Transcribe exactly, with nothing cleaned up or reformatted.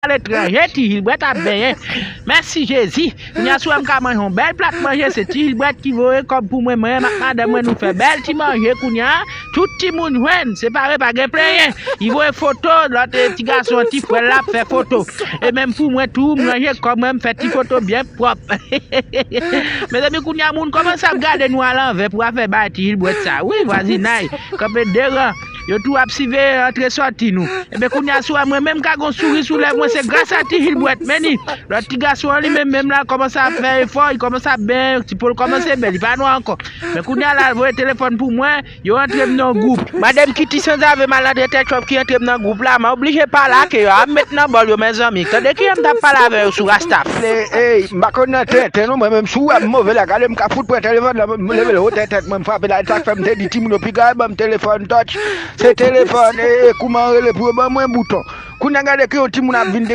letranje, Ti Jilbrèt ap benyen. Mèsi Jezi. Kounye a si w wè m ka manje yon bèl plat manje, se Ti Jilbrèt ki voye kòb pou mwen. Mwen ak madanm mwen nou fè bèl ti manje kounye a. Tout timoun jwenn, separe pa gen plenyen. Li voye foto, lòt eh, ti gason an ti frè l ap fè foto. E menm pou mwen tou, m ranje kòb mwen, m fè ti foto byen pwòp. Mezanmi, kounye a moun kòmanse ap gade nou alanvè pou afè bay Ti Jilbrèt sa. Wi, vwazinay, kanpe de ran. Yo tou ap siveye antre sòti nou. Ebyen kounye a si w wè mwen menm ka gon souri sou lèv mwen, se gras a Ti Jilbrèt, men ni. Lòt ti gason an li menm menm la kòmanse ap fè efò, li kòmanse ap benyen, ti po l kòmanse bèl, li pa nwa ankò. Men kounye a la, l voye telefòn pou mwen, yo antre m nan gwoup. Madanm Kiti sanzave malandren tèt chòf ki antre m nan gwoup la, m oblije pale ak yo, a m met nan bòl yo, mezanmi. Tande kijan m t ap pale avè yo sou Rasta. Ey, m pa konn nan tenten non, mwen menm si w wè m move la, gade m ka fout pran telefòn nan, m leve l wo tèt tèt mwen, m frape la, e sa k fè m te di timoun yo piga ban m telefòn touch, se telefòn, e, e kouman rele pou yo ban mwen bouton. Kounye a gade ke yon timoun ap vin